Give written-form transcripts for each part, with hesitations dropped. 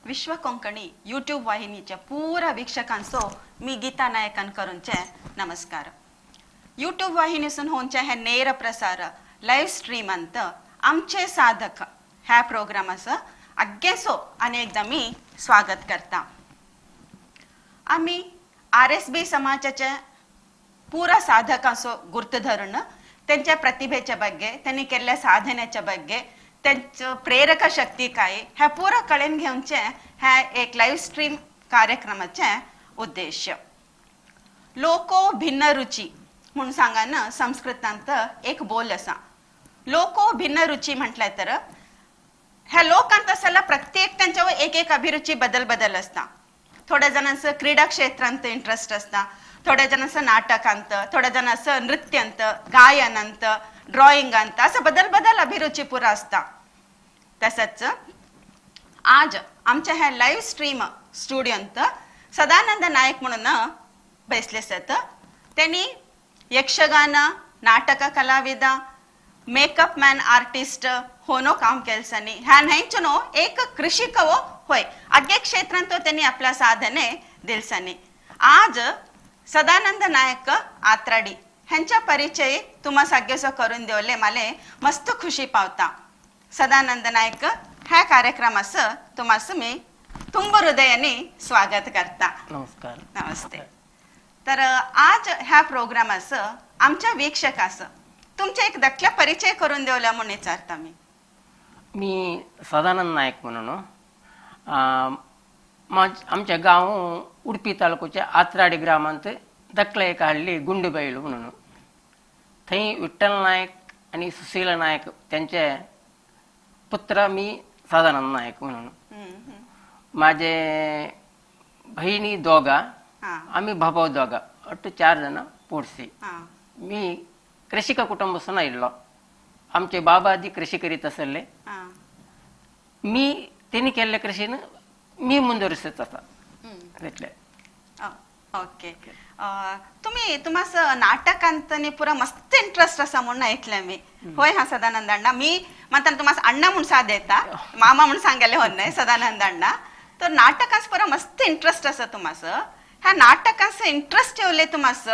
विश्व Konkani YouTube वाहिनीच्या पुरा वीक्षकांचो मी गीता नायकान करूंचे नमस्कार. यूट्यूब वाहिनीसून होवचे हे ನೇರ प्रसार लायव्ह स्ट्रीमांत आमचे साधक ह्या प्रोग्रामाचो आग्गेसो आनी एकदां मी स्वागत करता. आमी RSB समाजाचे पुरा साधकांचो गुर्त धरून त्यांच्या प्रतिभेच्या ಬಗ್ಗೆ, त्यांनी केल्ल्या साधनेच्या ಬಗ್ಗೆ, त्यांचं प्रेरक शक्ती काय ह्या पुरा कळेन घेवचे ह्या एक लायव्ह स्ट्रीम कार्यक्रमाचे उद्देश. लोको भिन्न रुची म्हणून सांगा संस्कृतांत एक बोल असा. लोको भिन्न रुची म्हटलंय तर ह्या लोकांत असायला प्रत्येक त्यांच्यावर एक एक अभिरुची बदल बदल असता. थोड्या जणांचं क्रीडा क्षेत्रांत इंटरेस्ट असता, थोड्या जणांचं नाटकांत, थोड्या जणांचं नृत्यांत, गायनांत, ड्रॉइंगांत, असं बदल बदल अभिरुची पुरा असता. तसंच आज आमच्या ह्या लाईव्ह स्ट्रीम स्टुडियोंत सदानंद नायक म्हणून बसले आसात. त्यांनी यक्षगान, नाटक कलाविद, मेकअप मॅन आर्टिस्ट होनो काम केलसानी ह्या न्हयचनो एक कृषिकवो होय अग्गे क्षेत्रांत त्यांनी आपल्या साधने दिलसानी. आज सदानंद नायक आत्राडी ह्यांच्या परिचय तुम्हा साग्यसो करून देवले माले मस्त खुशी पावता. सदानंद नायक ह्या कार्यक्रमास तुम्हास मी तुंब हृदयाने स्वागत करता. नमस्कार. नमस्ते. तर आज ह्या प्रोग्रामास आमच्या वीक्षकास तुमच्या एक दखला परिचय करून देवला म्हणून विचारता मी. मी सदानंद नायक म्हणून आमच्या गाव उडपी तालुक्याच्या आत्राडी ग्रामांत दखला एक हल्ली गुंडबैल म्हणून थंय विठ्ठल नायक आणि सुशीला नायक त्यांचे पुत्र मी सदानंद नायक म्हणून. माझे बहिणी दोघा, आम्ही भाऊ दोघा, ಒಟ್ಟು 4 जण पोडसी. मी कृषिक कुटुंबसून आयिल्लो. आमचे बाबा आदी कृषी करीत आसले. मी तेणी केल्ले कृषीन मी मुंदुवरिसत आसा तितले. ओके. तुम्ही तुम्हास नाटकांत पुरा मस्त इंटरेस्ट आसा म्हणून ऐकले मी. होय हा सदानंद अण्णा, मी म्हणताना तुम्हास अण्णा म्हणून साद येता, मामा म्हणून सांगले हो नाही सदानंद अण्णा. तर नाटकांत पुरा मस्त इंटरेस्ट आसा तुम्हास. ह्या नाटकांत इंटरेस्ट ठेवले तुम्हास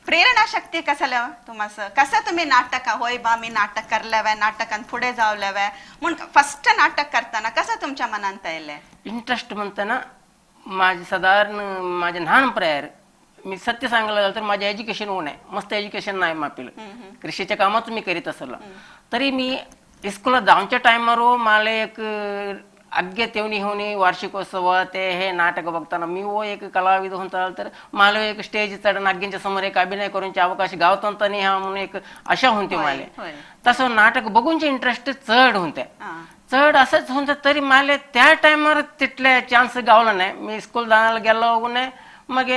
प्रेरणा शक्ती कसाला तुम्हास, कसं तुम्ही नाटक होय बा मी नाटक करलेवे, नाटकांत पुढे जावलेवे म्हणून फर्स्ट नाटक करताना कसं तुमच्या मनांत येयले इंटरेस्ट? म्हणताना माझे साधारण माझे ल्हान प्रायर मी सत्य सांगायला झालं तर माझे एज्युकेशन होऊ नये, मस्त एज्युकेशन नाही मापील, कृषीच्या कामाच मी करीत असलो तरी मी इस्कुला जावच्या टायमार मला एक अग्गे तेवणी होणी वार्षिकोत्सव ते हे नाटक बघताना मी वो एक कलाविद होऊन तर मला एक स्टेज चढून अग्गेंच्या समोर एक अभिनय करूनचे अवकाश गावताना हा म्हणून एक आशा होती मला. तसं नाटक बघूनचे इंटरेस्ट चढ होते, चढ असंच होऊन तरी मला त्या टायमार तिथले चान्स गावला नाही. मी स्कूल जायला गेलो नाही, मग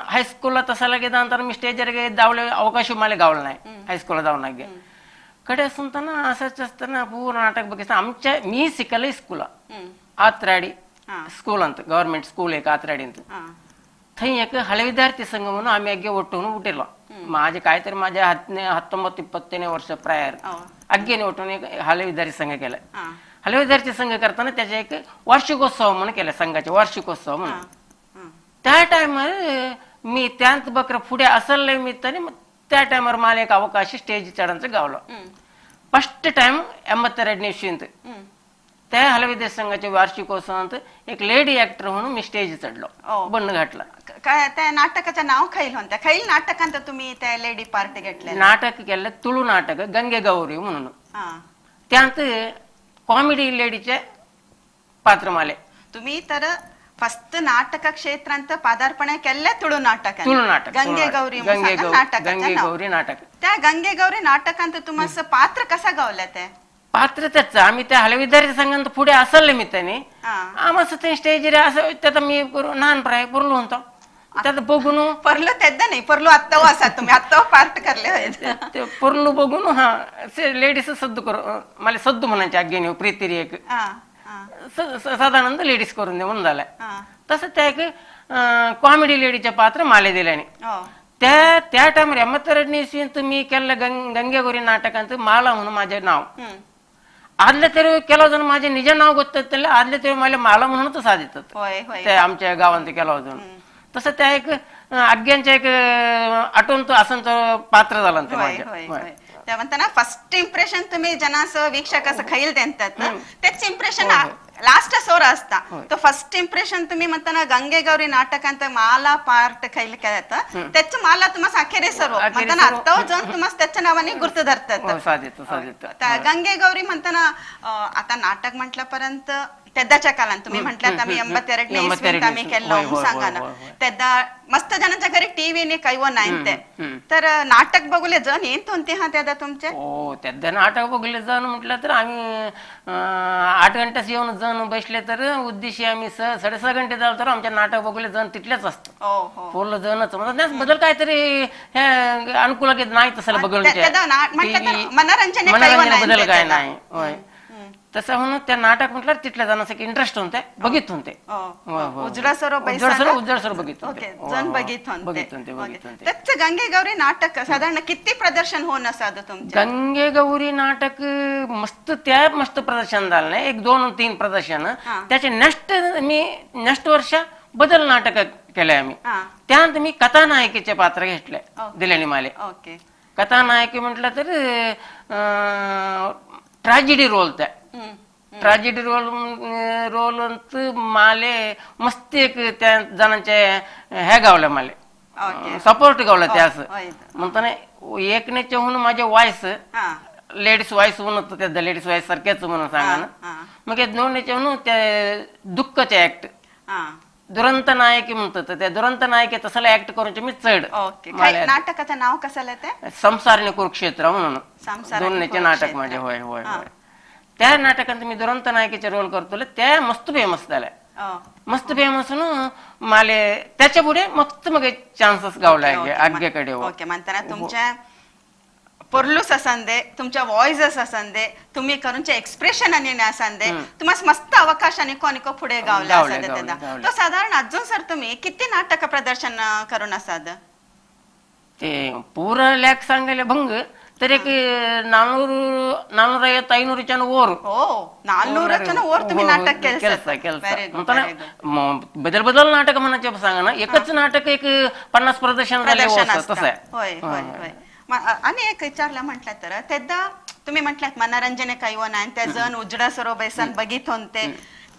हायस्कूला तसा लगे नंतर मी स्टेजवर जावले अवकाश मला गावला नाही हायस्कूला जाऊन गे कडे असताना. असंच असताना पूर्ण नाटक बघितलं. आमच्या मी शिकले स्कूला आत्राडी स्कूल अंत गव्हर्नमेंट स्कूल एक आत्राडी अंत थंय एक हळे विद्यार्थी संघ म्हणून आम्ही अग्गे ಒಟ್ಟುನು ಹುಟ್ಟಿಲ್ಲ. माझे काहीतरी माझ्या 19 20 वर्ष प्रायर अग्गेने उठून एक हळे विद्यार्थी संघ केला. हळे विद्यार्थी संघ करताना त्याच्या एक वार्षिकोत्सव म्हणून केला, संघाचे वार्षिकोत्सव म्हणून. त्या टायमार मी त्यांत बकर पुढे असले मी तरी त्या टायमार मला एक अवकाश स्टेज चढायचं गावलं. फर्स्ट टाइम 82ನೇ इस्वींत त्या हळे विद्यार्थी संघाच्या वार्षिकोत्सवात एक लेडी ऍक्टर म्हणून मी स्टेज चढलो, बन्न घातला. काय त्या नाटकाचं नाव खैल होता? खैल नाटकांत तुम्ही त्या लेडी पार्ट घेतले? नाटक केलं तुळू नाटक गंगे गौरी म्हणून. त्यात कॉमेडी लेडीचे पात्र माले. तुम्ही तर फक्त नाटक क्षेत्रांत पादार्पण केले तुळू नाटक, तुळू नाटक गंगे गौरी नाटक, गंगे गौरी नाटक. त्या गंगे गौरी नाटकांत तुम्हाला पात्र कसा गावलं ते पात्र? त्याच आम्ही त्या हळे विद्यार्थी संघात पुढे असले मी त्याने आमचं ते स्टेज असं त्यात मी लहान प्राय पुरलो होतो त्यात बघून परलो तेद्दा नाही परलो आत्ता असा तुम्ही आत्ता पार्ट करले ते परलो बघून हा लेडीज सद्दू करू मला सद्दू म्हणायचे आज्ञेने प्रीती एक सदानंद लेडीज करून दे म्हणून झालाय. तसं त्या एक कॉमेडी लेडीचे पात्र माले दिल्याने त्या त्या टायमार 82ನೇ इस्वींत मी केल्ले गंगेगौरी नाटकांत माला म्हणून माझे नाव. आदले तरी केला जण माझे निज नाव गोत्तात, आदले तरी मला माला म्हणूनच साधितात. होय होय ते आमच्या गावांत केला होतं. तसं त्या एक आज्ञांच्या एक आठवण तो असं पात्र झालं ते होय माझ्या. होय होय. होय. त्या म्हणताना फर्स्ट इंप्रेशन तुम्ही जनास वीक्षकास खैल देतात तेच इंप्रेशन लास्ट सोर असता. तो फर्स्ट इंप्रेशन तुम्ही म्हणताना गंगे गौरी नाटकांत माला पार्ट खैल केलं त्याच माला तुम्हाला अखेरे सर्व अखेरे म्हणताना सर्व. आता जाऊन तुम्हाला त्याच्या नावाने गुर्त धरतात. हो, साधित साधित. त्या गंगे गौरी म्हणताना आता नाटक म्हटल्यापर्यंत तेद्दाच्या काळात तुम्ही म्हटल्यात आम्ही 82ನೇ इस्वीत आम्ही केलं सांगा ना, तेद्दा मस्त जणांच्या घरी टीव्ही ने काही नाही ते, तर नाटक बघुले जण येत होते हा तेदा तुमचे? हो, तेद्दा नाटक बघले जण म्हटलं तर आम्ही 8 घंट्यास येऊन जण बसले तर उद्देशी आम्ही 6.5 घंटे झालं तर आमच्या नाटक बघले जण तिथलेच असतं. हो हो पूर्ण जणच म्हणजे त्याच बदल काहीतरी हे अनुकूल नाही तसं बघून म्हटलं तर मनोरंजन हे काही मनोरंजन नाही बदल काय त्याला. नाही. होय, तसं म्हणून त्या नाटक म्हटलं तिथल्या जणांचं इंटरेस्ट होते बघित होते. हो, होय, होय. उजळा सरो उजळा सरो, उजळा सरो बघित होते. ओके, हो, जण हो. बघित होते. बघित होते, बघित होते. त्याचं गंगे गौरी नाटक साधारण किती प्रदर्शन होऊन असाद तुमचे? गंगे गौरी नाटक मस्त त्या मस्त प्रदर्शन झालं नाही, 1 2 3 प्रदर्शन. त्याचे नेक्स्ट मी नेक्स्ट वर्ष बदल नाटक केलंय आम्ही. त्यानंतर मी कथानायकीचे पात्र घेतले दिल्याने माले. ओके. कथानायकी म्हटलं तर ट्रॅजेडी रोल त्या ट्रॅजेडी रोल रोल माले मस्त एक त्या जणांचे हे गावलं माले सपोर्ट गावला त्या असं म्हणताना एकने चहून माझे वायस लेडीज वाईस म्हणत त्या लेडीज वाईस सारख्याच म्हणून सांगा ना. मग हे दोन चहून त्या दुःखचे ऍक्ट दुरंत नायकी म्हणतात त्या दुरंत नायकी तसला ऍक्ट करून मी चढ. ओके. नाटकाचं नाव कसं ते? संसारने कुरुक्षेत्र म्हणून दोन्हीचे नाटक माझे. होय होय होय. त्या नाटकात मी दुरंत नायकीचे रोल करतो त्या मस्त फेमस झाल्या. मस्त फेमस माले त्याच्या पुढे मस्त मग चान्सेस गावला आज्ञेकडे. ओके. म्हणताना तुमच्या पोर्लूस असंदे, तुमच्या वॉइसस असंदे, तुम्ही करूनचे एक्सप्रेशन आणि असंदे, तुम्हाला मस्त अवकाश आणि कोणको पुढे गावला असंदे. तो साधारण अजून सर तुम्ही किती नाटक प्रदर्शन करून असाद? ते पुरा लॅक सांगायला भंग तर एक 400 500 वर. हो, 400 वर तुम्ही नाटक केलं. बदल बदल नाटक म्हणायचे सांगा ना, एकच नाटक एक 50 प्रदर्शन झाले तसं आहे. होय होय होय. आणि एक विचारलं म्हटलं तर तेद्दा तुम्ही म्हटलात मनोरंजन काही नाही त्या जण उजडा सरो बैसन बघित होते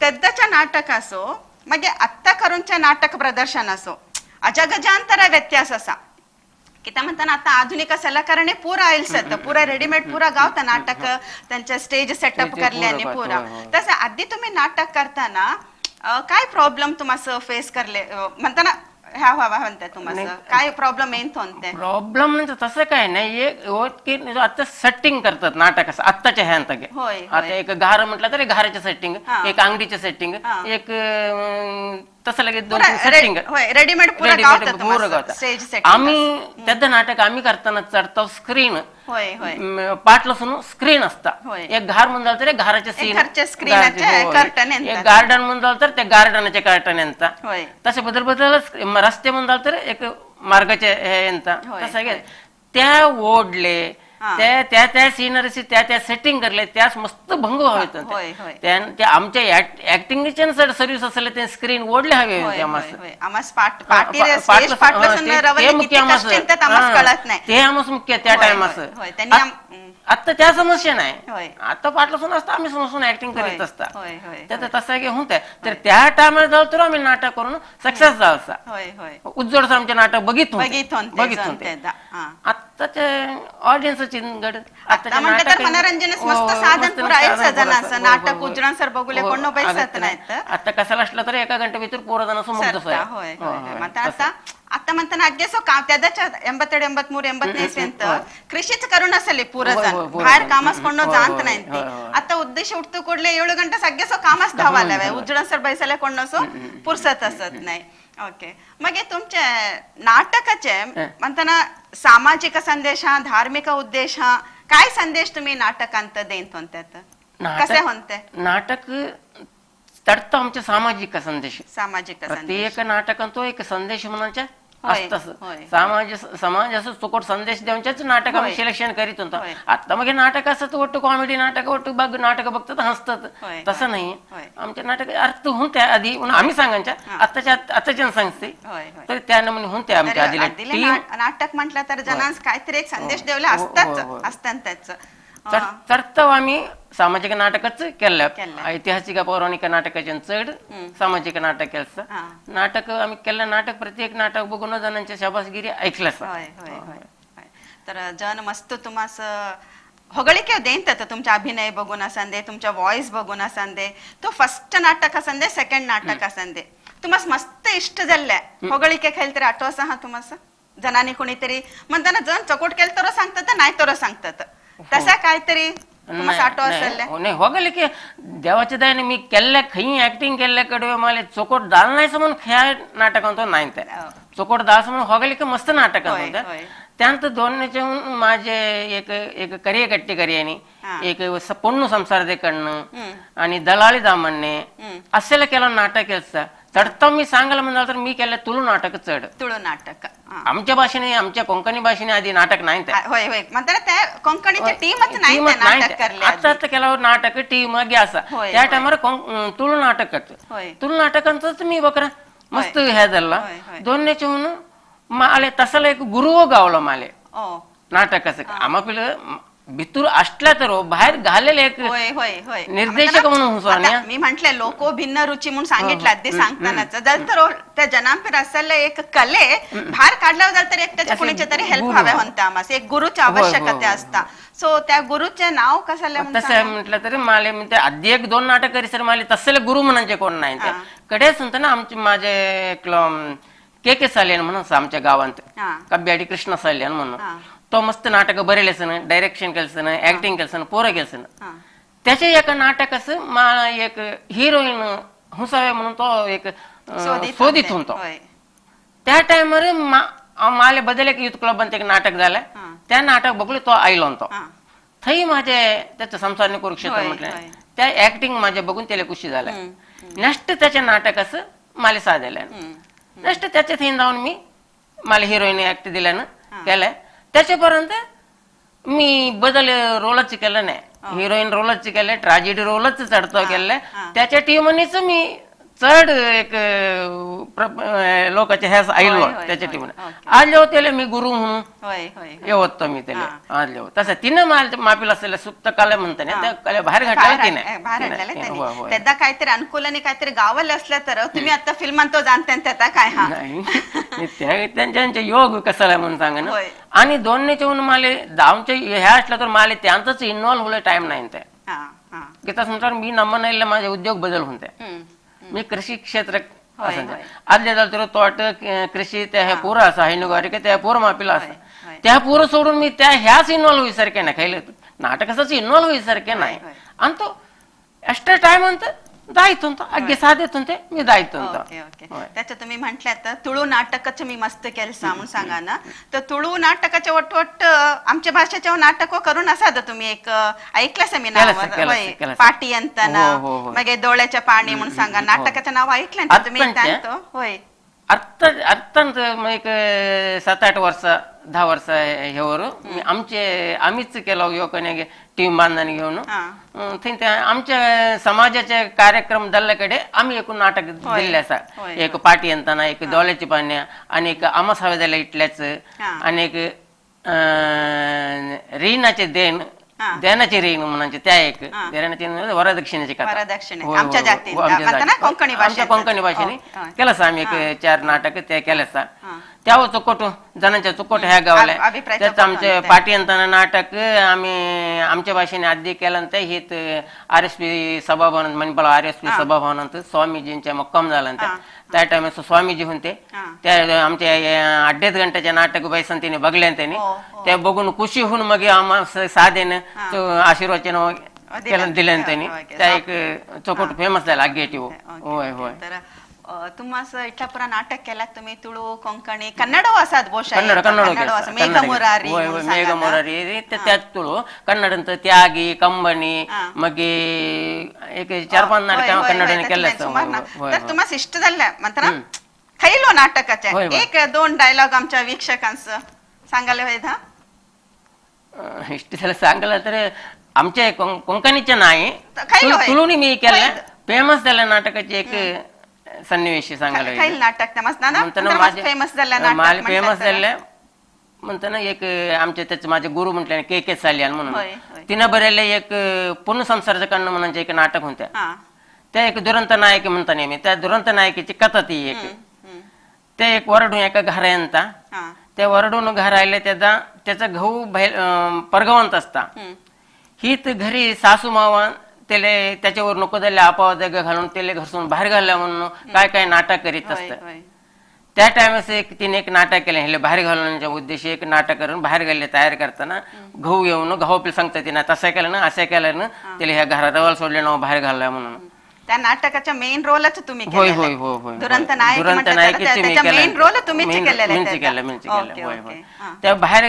तेद्दाच्या नाटक असो मग आत्ता करूनच्या नाटक प्रदर्शन असो अजगजांतर व्यत्यास असा किती म्हणताना आता आधुनिक सलाकारणे पुरा आयल पुरा रेडीमेड पुरा गावता नाटक त्यांच्या स्टेज सेटअप करल्याने पुरा. तसं आधी तुम्ही नाटक करताना काय प्रॉब्लेम तुम्हाला फेस करले म्हणताना ह्या हवा म्हणताय तुम्हाला काय प्रॉब्लेम येत होते? प्रॉब्लेम म्हणजे तसं काय नाही, एक आता सेटिंग करतात नाटक असं आत्ताच्या ह्यांत. आता एक घार म्हटलं तर घाराचे सेटिंग, एक अंगडीचे सेटिंग, एक तसं लगेच 2 3 सेटिंग रेडीमेड पुरं गावतात. आम्ही त्याचं नाटक आम्ही करताना चढतो स्क्रीन पाटलं स्क्रीन असता, एक घार म्हणलं तर घराचे सीन, एक गार्डन म्हणलं तर त्या गार्डनाचे कर्टन यांचा, तसे बदल बदल रस्ते म्हणलं तर एक मार्गाचे हे यांचा, तसं त्या ओढले त्या त्या त्या सिनरीशी त्या त्या सेटिंग करले त्यास मस्त भंग व्हावे. आमच्या ऍक्टिंगचे सर्व्हिस असेल ते स्क्रीन ओढले हवे. ते आम्हाला मुख्य त्या टायमास. आता त्या समस्या नाही, आता पाटलं असतं आम्ही समजून ऍक्टिंग करीत असता त्याचं तसं होत. तर त्या टायमाला जाऊ तर आम्ही नाटक करून सक्सेस झाला. उज्जवळ आमचे नाटक बघित बघित होते. आत्ताच्या ऑडियन्सची मनोरंजन मस्त साधन पुरा नाटक उजळण सर बघुले कोण बैसत नाही. आता कशाला असलं तर एका घंटे भितर पोरं जण मुग्ध. आता आता म्हणताना अग्गेसो काम त्याच्या 82 83 80ನೇ ಇಸ್ವಿಂತ ಕೃಷಿच ಕರುಣ ಅಸಲಿ ಪೂರ ಬಾहेर कामास कोण जात नाही. आता उद्देश उठतो ಕೂಡಲೇ 7 ಗಂಟೆ सगळेसो कामास धावालावे उजळण सर बैसले कोणसो पुरसत असत नाही. ओके. मग तुमचे नाटकाचे म्हणताना सामाजिक संदेश हा धार्मिक उद्देश हा काय संदेश तुम्ही नाटकांत देत होते कसे होते? नाटक तडतं आमचे सामाजिक संदेश, सामाजिक प्रत्येक नाटकांतो एक संदेश म्हणायचा असतस समाज समाज चोकोट संदेश देवच्याच नाटक आम्ही सिलेक्शन करीत होतो. आता मग नाटक असत ಒಟ್ಟು कॉमेडी नाटक ಒಟ್ಟು बघ नाटक बघतात हसतात, तसं नाही. आमच्या नाटक अर्थ होते आधी म्हणून आम्ही सांगायच्या, आताच्या आताच्या सांगते तर त्या नमुने होते आमच्या आधी. नाटक म्हटलं तर जणांस काहीतरी एक संदेश देवला असतात असतात त्याचं. चढताव आम्ही सामाजिक नाटकच केलं, ऐतिहासिक पौराणिक नाटकाच्या चढ सामाजिक नाटक केलं. नाटक आम्ही केलं, नाटक प्रत्येक नाटक बघून जणांच्या शाबासगिरी ऐकलं. तर जन मस्त तुम्हास ಹೊಗಳಿಕೆ ದೇಂತದ तुमच्या अभिनय बघून असंदे, तुमच्या वॉइस बघून असंदे, तो फर्स्ट नाटक असंदे सेकंड नाटक असंदे तुम्हास मस्त इष्ट जाल्ले ಹೊಗಳಿಕೆ खेळतरी आठवस हा तुम्हास जणांनी कोणीतरी म्हणताना जण चकोट केलं तर सांगतात नाही तर सांगतात तसा काहीतरी नाही होगलिके देवाच्या दयाने मी केल्ल्या खंय ऍक्टिंग केल्ल्या कडवे मला चोकोट दाल नाही म्हणून ह्या नाटकांत नाही ते चोकोट दाल म्हणून होगलिके मस्त नाटक होत्या. त्यानंतर दोन माझे एक एक करिये कट्टी करियानी, एक पोन्नु संसार दे कण्णं आणि दलाली दामण्णे असेल केलं नाटक केलं. चढता मी सांगायला म्हणाल तर मी केलं तुळू नाटक चढ. तुळू नाटक आमच्या भाषेने, आमच्या कोंकणी भाषेने आधी नाटक नाही आता आता केल्यावर नाटक टीम असा त्या टायमार तुळू नाटकच. तुळू नाटकांच मी बकरा मस्त हे झाला दोन्हीचे म्हणून माले तसला एक गुरु गावला माले नाटकाचं. आम्हा पिलं भितूर असल्या तर बाहेर घालेले एक निर्देशक म्हणून मी म्हंटले लोक भिन्न रुची म्हणून सांगितलं अगदी सांगतानाच जर तर त्या जनांपेर असले एक कले बाहेर काढल्यावर जर तर एक त्याच्या कोणीच्या तरी हेल्प हव्या होता आम्हाला एक गुरुची आवश्यकता असता. सो त्या गुरुचे नाव कसं तसं म्हटलं तरी माले म्हणजे आधी एक दोन नाटक करी सर माले तसले गुरु म्हणायचे कोण नाही ते कडे सांगता ना. आमचे माझे के के सालियन म्हणून आमच्या गावात कब्याडी कृष्ण सालियन म्हणून तो मस्त नाटक बरेलेसन, डायरेक्शन केलसन, ऍक्टिंग केलसन, पोरं केलसन. त्याच्या एका नाटकास मला एक हिरोईन हुसावे म्हणून तो एक शोधित होतो. त्या टायमार माले बदल एक युथ क्लब एक नाटक झालं, त्या नाटक बघले तो आयलो तो थंय माझे त्याचं संसार कुरुक्षेत्र म्हटलं त्या ऍक्टिंग माझ्या बघून त्याला खुशी झालं. नेक्स्ट त्याच्या नाटकास माले साधेलं, नेक्स्ट त्याच्या थंय जाऊन मी मला हिरोईन ऍक्ट दिल्यानं केलंय. त्याच्यापर्यंत मी बदल रोलच केलं नाही, हिरोईन रोलच केले, ट्रॅजेडी रोलच चढतो केले. त्याच्या टीमनीच मी चढ एक लोकांच्या ह्याच आयलो त्याच्या टीमने आलो त्याला मी गुरु म्हणून येवतो मी त्याला आलो. तसं तिनं मापीला असलेल्या सुप्त कला म्हणते ना, त्या कला बाहेर घातल्या तिने. त्याचा काहीतरी अनुकूल काहीतरी गावाला असलं तर तुम्ही आता फिल्मात तो जाणते त्याचा काय हा नाही त्यांच्या योग कसाला म्हणून सांगा ना. आणि दोन्हीच्या माले आमच्या ह्या असलं तर माले त्यांचाच इन्व्हॉल्व होले टाइम नाही ते गीता संसार मी नमन नाही माझे उद्योग बदल होते. मी कृषी क्षेत्र आदले झालं तर तोट कृषी त्या ह्या पुरं असं हैनुगारिके त्या पोरं मापीला असं त्या पुरं सोडून मी त्या ह्याच इन्व्हॉल्व होईसारखे नाही, खायला नाटकाचाच इन्व्हॉल्व होईसारखे नाही. आणि तो एक्स्ट्रा टाइम ಅಂತ जायत होता अग्गे साधेत होते मी जायत होता. त्याच्या तुम्ही म्हटलं तर तुळू नाटकाचं मी मस्त केलं म्हणून सांगा ना, तर तुळू नाटकाच्या वट वट आमच्या भाषेच्या नाटक करून असाद तुम्ही एक ऐकलंस मी नाव पाटी अंतना मग डोळ्याच्या पाणी म्हणून सांगा नाटकाचं नाव ऐकलं ना तुम्ही? होय अर्थ अर्थांत एक 7-8 वर्ष 10 वर्ष हेवर आमचे आम्हीच केलं युवकांनी टीम बांधणी घेऊन थंय ते आमच्या समाजाचे कार्यक्रम जाल्ले आम्ही एक नाटक दिल्ले आसा. एक पाटी अंतना, एक दोल्याची पान्या, आणि एक आमास हवे जाल्यार इटल्याच, आणि एक रिणाचे देण देण्याचे ऋण म्हणायचे त्या एक देण्याचे वरदक्षिणेची कथा आमच्या कोंकणी भाषेने केलं आम्ही एक 4 नाटक ते केलं. त्यावर चोकोट जणांच्या चोकोट ह्या गावाला त्याच आमचे पाटी अंताना नाटक आम्ही आमच्या भाषेने आधी केलं. ते हित RSP सभाभवन मणिपाल RSP सभाभवनात स्वामीजींच्या मुक्काम झाला त्या टायमात स्वामीजी होते त्या आमच्या 2.5 घंट्याच्या नाटक बैसन तिने बघले त्यांनी त्या बघून खुशी होऊन मग आम्हा साधेनं आशीर्वचन केलं दिलं त्यांनी. त्या एक चोकोट फेमस झाला आग्गेटी. होय होय. तुम्हास इतला पुरा नाटक केला तुम्ही तुळू कोंकणी कन्नड असात ಬಹುಶಃ कन्नड कन्नड मेघमुरारी मेघमुरारी त्यात तुळू कन्नड त्यागी कंबनी मग एक 4-5 नाटक कन्नड केलं. तर तुम्हाला इष्ट झालं म्हणताना खैलो नाटकाचे एक दोन डायलॉग आमच्या वीक्षकांचं सांगायला होय धा? इष्ट झालं सांगला तर आमच्या कोंकणीचे नाही तुलून मी केलं फेमस झालं नाटकाचे एक सन्निवेश सांगायला. खैल नाटक फेमस झालं? फेमस झालं म्हणताना एक आमच्या त्याचे माझे गुरु म्हटले के के सालियान म्हणून, तिनं बरेले एक पुण्य संसाराचं कर्ण म्हणून एक नाटक होत्या, त्या एक दुरंत नायक म्हणता नेहमी, त्या दुरंत नायकीची कथा ती एक, ते एक वरडून एका घरा येता, त्या वरडून घर आले त्याचा त्याचा घऊ परगवंत असता, ही तर घरी सासू मावा त्याले त्याच्यावर नको झाले आपावा घालून त्याला घरसून बाहेर घालल्या म्हणून काय काय नाटक करीत असत. त्या टायमास एक तिने एक नाटक केलं, ह्याला बाहेर घालवण्याच्या उद्देशी एक नाटक करून बाहेर गेले तयार करताना गहू येऊन गहू आपल्याला सांगता तिने तसं केलं ना असं केलं ना त्याला ह्या घरात रवाल सोडले ना बाहेर घालला म्हणून. त्या नाटकाच्या मेन रोलच तुम्ही? होय होय होय होय, दुरंत नायक मेन रोल तुम्हीच केलं. होय होय. त्या बाहेर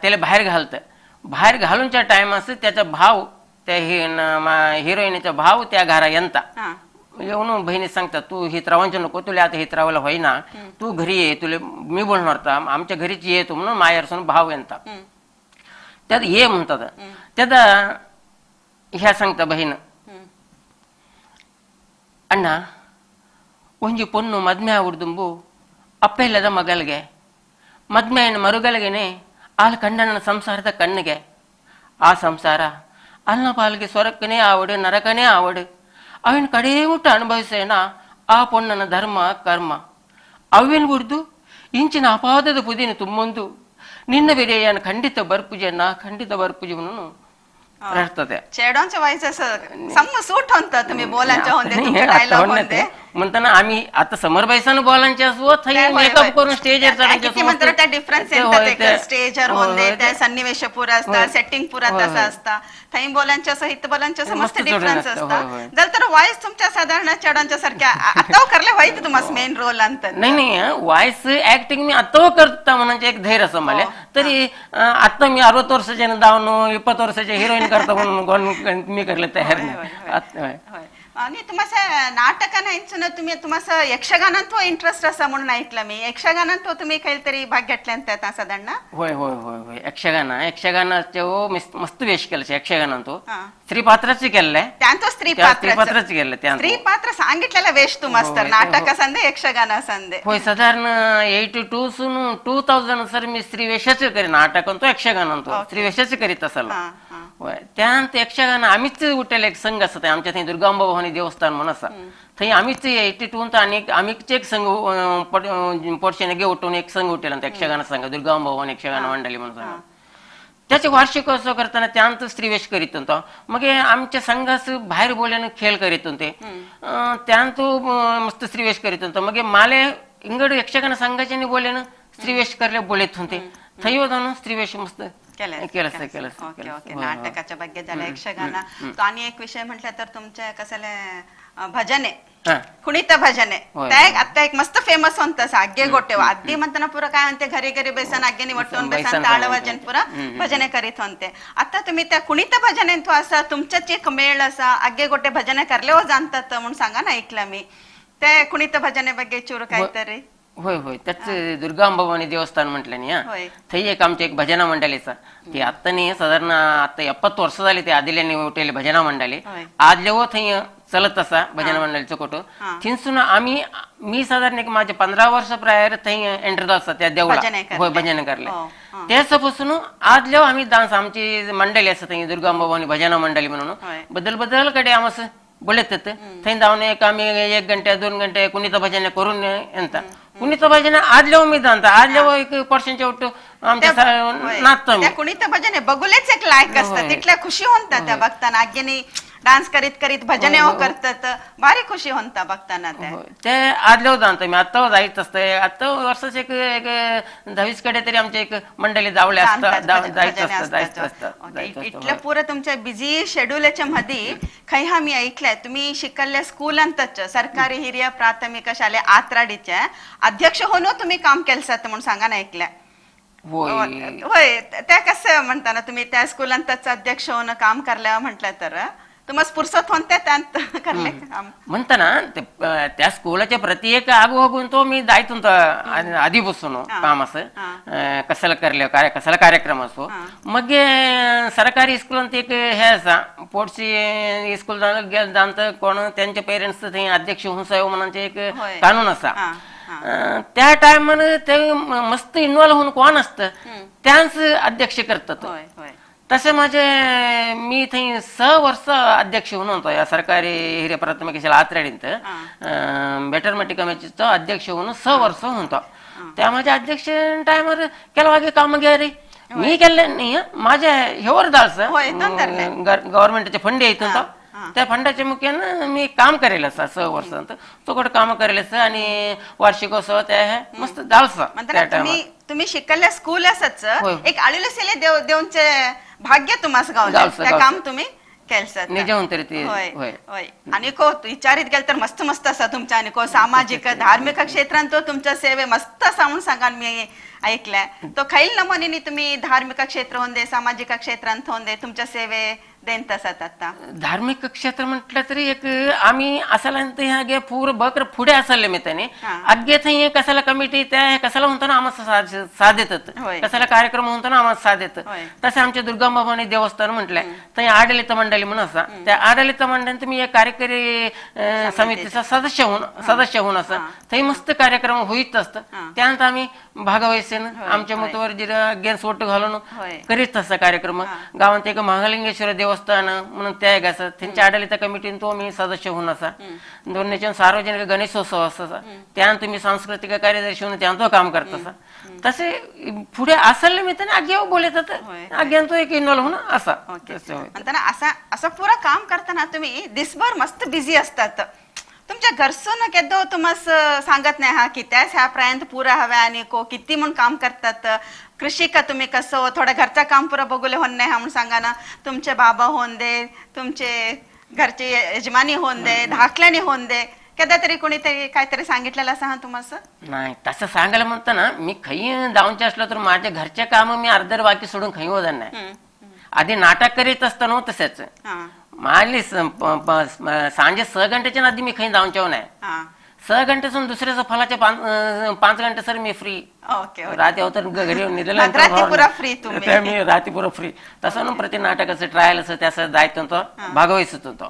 त्याला बाहेर घालतं, बाहेर घालूनच्या टायमास त्याचा भाव त्या हिरोईनचा भाव त्या घरा यंता येऊन बहिणी सांगतात तू हित्रावांच्या नको, तुला आता हित्रावाला होईना, तू घरी ये, तुला मी बोलणार होता आमच्या घरीच ये तू म्हणून मायारसून भाव येता त्यात ये म्हणतात. त्यात ह्या सांगता बहीण, ಅಣ್ಣ ಒಂಜಿ ಪೊಣ್ಣು ಮದ್ಮೆ ಆವಡ್ದುಂಬು ಅಪ್ಪೆಲ್ಲದ ಮಗಲ್ಗೆ, ಮದ್ಮೆಯನ್ನು ಮರುಗಲ್ಗೆನೆ ಆಲ್ ಕಂಡನ ಸಂಸಾರದ ಕಣ್ಣಿಗೆ, ಆ ಸಂಸಾರ ಅಲ್ನ ಪಾಲ್ಗೆ ಸ್ವರಕ್ಕನೇ ಆವಡು ನರಕನೇ ಆವಡು, ಅವನ ಕಡೇ ಮುಟ್ಟ ಅನುಭವಿಸೇನ ಆ ಪೊಣ್ಣನ ಧರ್ಮ ಕರ್ಮ, ಅವೇನು ಬಿಡ್ದು ಇಂಚಿನ ಅಪಾದದ ಪುದಿನ ತುಂಬೊಂದು ನಿನ್ನ ವಿರೇಯನ ಖಂಡಿತ ಬರ್ಪುಜನ್ನ ಖಂಡಿತ ಬರ್ಪುಜವನು. म्हणताना आम्ही आता समर बायसान बोलांचे असो मेकअप करून स्टेजर डिफरन्स स्टेजर होते, सन्निवेश पुरा असता, सेटिंग पुरा तसा असता, थंय बोलांचे असो हित बोलांचे असो मस्त डिफरन्स असता. जर तर वॉइस तुमच्या साधारण चेडांच्या सारख्या आता करले व्हायचं तुम्हाला मेन रोल अंत? नाही नाही, वॉइस ऍक्टिंग मी आता करता म्हणायचे एक धैर्य असं मला, तरी आता मी 60 वर्षाचे दावनो 20 वर्षाचे हिरोईन करता म्हणून मी करले तयार नाही. आणि तुम्हाला नाटकान इंचून तुम्ही तुम्हाला यक्षगानांत इंटरेस्ट असा म्हणून ऐकलं मी, यक्षगानांत तुम्ही काहीतरी भाग घेतल्यानंतर साधारण? होय होय होय होय, यक्षगान यक्षगानाचे मस्त वेश केलं यक्षगानांत, स्त्री पात्राचे केलंय त्यांचं, स्त्री पात्राचे केलं, स्त्री पात्र सांगितलेला वेश तुम्हाला नाटक संदे यक्षगान संदे? होय, साधारण 82 सून 2000 सर मी स्त्री वेशाचे करी नाटकांतो यक्षगानांतो स्त्री वेशाचे करीत असाल. होय, त्यानंतर यक्षगान आम्हीच उठेल एक संघ असत आमच्या थंय दुर्गांबा भवानी देवस्थान म्हणून असा, थंय आम्हीच 82 आणि आम्हीच एक संघ पोटशेने गे उठून एक संघ उठेल यक्षगान संघ दुर्गांबा भवानी यक्षगान मंडळी म्हणून सांगा. त्याचे वार्षिकोत्सव करताना त्यानंतर स्त्रीवेश करीत होतो, मग आमच्या संघास बाहेर बोलल्यानं खेळ करीत होते, त्यानंतर मस्त स्त्रीवेश करीत होतो, मग माले इंगड यक्षगान संघाच्या बोलल्यानं स्त्रीवेश करले बोलत होते, थंय जाऊन स्त्रीवेश मस्त केलं. ओके, नाटकाच्या ಬಗ್ಗೆ झालं यक्षगान. आणि एक विषय म्हटलं तर तुमच्या कसले भजने, कुणीत भजने त्या आता एक मस्त फेमस होत आग्गे गोटे अद्दी म्हणताना पुरा काय म्हणते घरी घरी बेसन आग्गेनी वट्टून बेसन ताळवजन पुरा भजने करीत होते. आता तुम्ही त्या कुणीत भजने असा तुमच्याच एक मेळ असा आग्गे गोटे भजने करले हो जाणतात म्हणून सांगा ना ऐकलं मी, ते कुणीत भजने ಬಗ್ಗೆ चूर काहीतरी? होय होय, त्याच दुर्गांबा भवानी देवस्थान म्हटलं नाही थंय एक आमच्या एक भजना मंडळीचा, ती आता नाही साधारण आता 70 वर्ष झाली ते आदिल्याने उठेले भजना मंडळी, आदले थंय चलत असा भजन मंडळीचं कोटो, थिंसून आम्ही मी साधारण एक माझ्या 15 वर्ष प्रायर थंय एंटर असता त्या देवळा, होय भजन करले, त्यापासून आदले आम्ही डान्स आमची मंडळी असता थंय दुर्गांबा भवानी भजना मंडळी म्हणून बदल बदल कडे आमस बोलत थंय जाऊन एक आम्ही 1 घंटे 2 घंटे कुणीचं भजन करून येता, कुणीचं भजन आदल्यावर मी जाणता आदल्यावर एक पर्सेंटच्या उठ आमच्या नाचतो मी कुणीचं भजन बघुलेच एक लायक असतं, तिथल्या खुशी होता त्या बघताना, आज्ञेनी डान्स करीत करीत भजने हो करतात, भारी खुशी होता बघताना ते आदल्यावर जाणतो मी. आता जायच असतंय, आता वर्षाच एक 10 कडे तरी आमच्या एक मंडळी जावले असतात, जायचं असतं असतं. इतलं पुरं तुमच्या बिझी शेड्यूलच्या मध्ये खै हा मी ऐकलंय तुम्ही शिकल्या स्कूलांतच सरकारी हिरिया प्राथमिक शाळे आत्राडीच्या अध्यक्ष होऊन तुम्ही काम केलं म्हणून सांगा ना ऐकलंय. होय, त्या कसं म्हणताना तुम्ही त्या स्कूलांतच अध्यक्ष होऊन काम करल्या म्हटलं तर तुम्हाला फुरसत होते त्यात करले काम. म्हणताना त्या स्कूलाच्या प्रति एक आगू होगून तो मी जायत होतो आधीपासून काम असं कशाला करले कार्य कशाला कार्यक्रम असो. मग सरकारी स्कूलांत एक हे असा पोटची स्कूल जाणतं कोण त्यांचे पेरेंट्स थंय अध्यक्ष होऊन साहेब म्हणून एक कानून असा त्या टायमान ते मस्त इन्वॉल्व होऊन कोण असतं त्यांच अध्यक्ष करतात. तसे माझे मी थंय 6 वर्ष अध्यक्ष होऊन होतो या सरकारी हिरिय प्राथमिक शाळा आत्राडींत बेटरमेंट कमिटीचो अध्यक्ष होऊन 6 वर्ष होतो. त्या माझ्या अध्यक्ष टायमार ಕೆಲವಾಗೆ काम रे मी केले नाही माझ्या हेवर दास गव्हर्नमेंटचे फंड येत होता त्या फंडाच्या मुख्यानं मी काम करेल असा 6 वर्षांत तो काम करेल असं आणि वार्षिकोत्सव त्या मस्त दालसा. तुम्ही शिकल्या स्कूल असच एक आळिलसेले देव देऊनचे भाग्य तुम्हाला गावलं त्या काम तुम्ही केलसत निज तरी ते. आणि को विचारित गेल तर मस्त मस्त असा तुमच्या आणि को सामाजिक धार्मिक क्षेत्रांत तो तुमच्या सेवे मस्त असा म्हणून सांगा मी ऐकलंय. तो खैल नमोनी तुम्ही धार्मिक क्षेत्र होंदे सामाजिक क्षेत्रांत होंदे तुमच्या सेवे देत असत. आता धार्मिक क्षेत्र म्हटलं तरी एक आम्ही असायला ह्या पूर बकर पुढे असायला मी त्याने अग्गे थंय कसाला कमिटी त्या कसाला म्हणतो ना आम्हाला साथ देतात कसाला कार्यक्रम म्हणतो ना आम्हाला साथ देतात. तसं आमच्या दुर्गांबा भवानी देवस्थान म्हटलंय थंय आडलित मंडळी म्हणून असा त्या आडलित मंडळांत मी एक कार्यकारी समितीचा सदस्य होऊन असं थंय मस्त कार्यक्रम होईत असतं. त्यानंतर आम्ही भागवायचे आमच्या मुतवर जिरा गेन्स ओट घालून करीत असता कार्यक्रम. गावात एक महालिंगेश्वर देवस्थान म्हणून त्या एक असं त्यांच्या आडलित कमिटीन तो मी सदस्य होऊन असा. दोन्हीच्या सार्वजनिक गणेशोत्सव असा त्यानंतर मी सांस्कृतिक कार्यदर्शी होऊन त्यांचं काम करत असा. तसे पुढे असेल मी त्यांना आज्ञा बोलत आज्ञा तो एक इन्व्हॉल्व होऊन असा. असा असं पुरा काम करताना तुम्ही दिसभर मस्त बिझी असतात. तुमच्या घरसून केदो तुम्हाला सांगत नाही हा की त्याच ह्या पर्यंत पुरा हव्या आणि को किती म्हणून काम करतात. कृषी का तुम्ही कसं थोडं घरचं काम पुरा बघुले होऊन नाही हा म्हणून सांगा ना. तुमचे बाबा होऊन दे तुमचे घरचे यजमानी होऊन दे धाकल्याने होऊन दे कदा तरी कोणीतरी काहीतरी सांगितलेलं असं हा तुम्हाला? नाही तसं सांगायला म्हणता ना मी खई जाऊनचे असलो तर माझ्या घरच्या काम मी अर्धर बाकी सोडून खई होत नाही. आधी नाटक करीत असताना तसंच मानली सांजे 6 घंट्याच्या आधी मी खई जाऊन नाही. 6 घंट्यासून दुसऱ्याच्या फलाच्या 5 घंटे सर मी फ्री रात्री होतं घरी येऊन निघालं मी रात्री पुरा फ्री. तसं प्रति नाटकाचं ट्रायल असं त्याचं जायचं होतं भागवायचं होतं.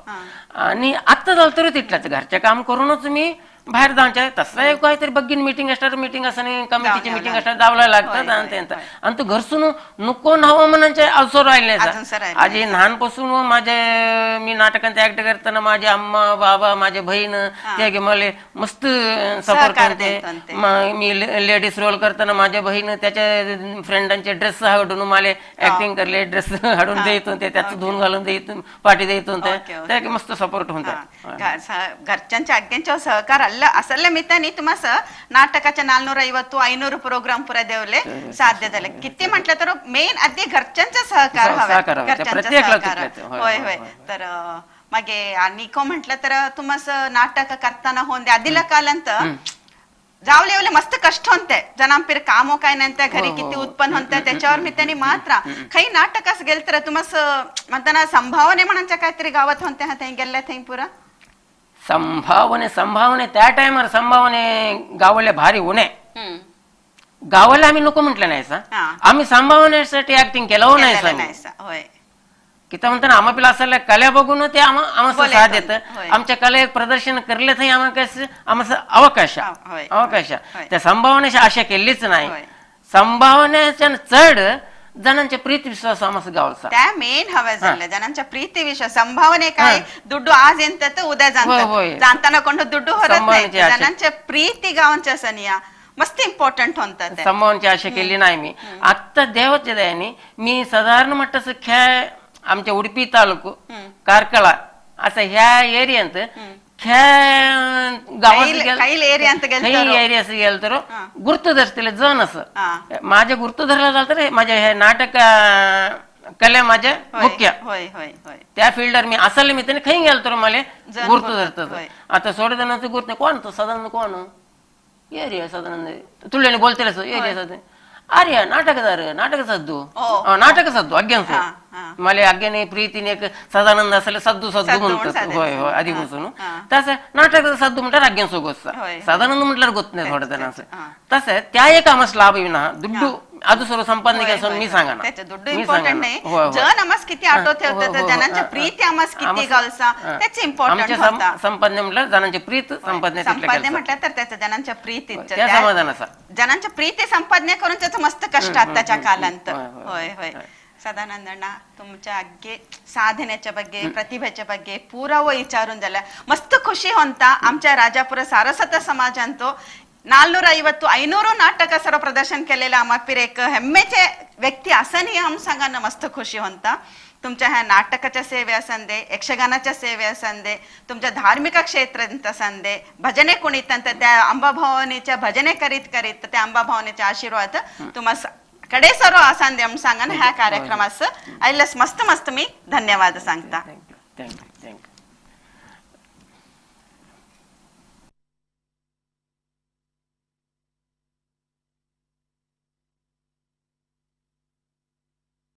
आणि आत्ता झालं तरी तिथल्याच घरचे काम करूनच मी बाहेर जाऊन तसं एक काहीतरी बघीन मिटिंग असणार मिटिंग असं नाही कमिटीची मिटिंग असणार जावं लागतात आणि त्यांचं आणि तो घरसून नको नवं म्हणायचे अवसर राहिले नाही. आजी लहानपासून माझे मी नाटकांत ऍक्ट करताना माझे अम्मा बाबा माझे बहीण ते मला मस्त सपोर्ट करते. मी लेडीज रोल करताना माझ्या बहीण त्याच्या फ्रेंडांचे ड्रेस हाडून मला ऍक्टिंग करले ड्रेस हाडून देत होते त्याचं धुवून घालून देत पाठी देत होते त्या मस्त सपोर्ट होता. घरच्यांच्या आज्ञांच्या सहकार ಅಲ್ಲ ಅಸಲ್ಲ ಮಿತಾನಿ तुम्हाला नाटकाच्या 450 500 प्रोग्राम पुरा देवले साध्य झाले. किती म्हटलं तर मेन आधी घरच्यांचा सहकार हवा घरच्यांचा सहकार. होय होय. तर मागे आणि म्हटलं तर तुम्हाला नाटक करताना होऊन दे आधीला कालंत जावले एवढे मस्त कष्ट होते जनांपीर काम काय नाही घरी किती उत्पन्न होते त्याच्यावर मी त्यांनी मात्र काही नाटकास गेल तर तुम्हाला म्हणताना संभावने म्हणायच्या काहीतरी गावात होते हा थंय गेल्या थंय पुरा संभावने संभावने त्या टायमार संभावने गावले भारी होणे गावाला आम्ही नको म्हटलं नाही सा आम्ही संभावनेसाठी ऍक्टिंग केलं हो नाही सा किती म्हणताना आम्हा पिला असायला कला बघून ते आम्हाला साथ देत आमच्या कला प्रदर्शन करले थंय आम्हाला आम्हाला अवकाश अवकाश त्या संभावनेची आशा केलीच नाही. संभावनेच्या चढ जणांच्या प्रीती विश्वास आम्हाला गावचा त्या मेन हव्या झालं जणांच्या प्रीती विश्वास संभावने काय दुड्डू आज येतात उद्या जाणतात जाणताना कोण दुड्डू होत नाही. जणांच्या प्रीती गावांच्या सनिया मस्त इम्पॉर्टंट होतात. संभावनेची आशा केली नाही मी. आता देवाच्या दयाने मी साधारण म्हटलं खेळ आमच्या उडपी तालुको कार्कळा असं ह्या एरियांत एरियास गेलं तर गुर्त धरतील जण असं माझ्या गुर्त धरला झालं तर माझ्या हे नाटक कला माझ्या मुख्य त्या फिल्डर मी असेल मी त्याने खाई गेलो तर मला गुर्त धरतात. आता सोडे जणांचं गुर्त कोण तो सदानंद कोण एरिया सदानंद तुल्याने बोलते एरिया सदानंद ಆರ್ಯ ನಾಟಕದಾರ ನಾಟಕ ಸದ್ದು ನಾಟಕ ಸದ್ದು ಅಜ್ಞಾನ್ಸು ಮಲೆ ಅಗ್ಗನೆ ಪ್ರೀತಿನೇ ಸದಾನಂದ ಅಸಲ ಸದ್ದು ಸದ್ದು ಮುಂತ ಹೋಯ್ ಹೋಯ್ ಅದಿ ಮುಸುನು ತಸ ನಾಟಕದ ಸದ್ದು ಮುಂಟಾರ ಅಗ್ಗನ್ಸು ಗೊತ್ತ ಸದಾನಂದ ಮುಂಟ್ಲಾರ ಗೊತ್ತನೆ थोडं जणांचं तसं त्या एक आमस लाभ विना दुड्डू ಅದು सर्व संपादने ಕೆಲಸ मी सांगा ದುಡ್ಡು ಇಂಪಾರ್ಟೆंट नाही जन आमास किती आठवत ठेवतात जनांच्या प्रीती आमास किती घालसा त्याचे इम्पॉर्टंट होता. संपादने म्हटलं जनांची प्रीत संपादने संपादने म्हटलं तर त्याचं जनांच्या प्रीतीचं त्या समाधानाचा जनांच्या प्रीती संपादने करून त्याचं मस्त कष्ट आताच्या कालांत. होय होय. सदानंदಣ್ಣ तुमच्या अग्गे साधनेच्या ಬಗ್ಗೆ प्रतिभेच्या ಬಗ್ಗೆ ಪೂರವ ವಿಚಾरून झाला मस्त ಖುಷಿ ಹೊಂತ. आमच्या राजापुರ सारस्वत समाजांतो 450 500 नाटक सर्व प्रदर्शन केलेलं आमापीर एक हेम्मेचे व्यक्ती असनही आम सांगाना मस्त खुशी होता. तुमच्या ह्या नाटकाच्या सेवे असंदे, यक्षगानाच्या सेवे असंदे, तुमच्या धार्मिक क्षेत्रांत असंदे, भजने कुणीतंत त्या अंबाभवानीच्या भजने करीत करीत त्या अंबाभवानीचा आशीर्वाद तुम्हा कडे सर्व असंदे आम सांगा ह्या कार्यक्रमास आयलस मस्त मस्त मी धन्यवाद सांगता. Thank you thank you thank you.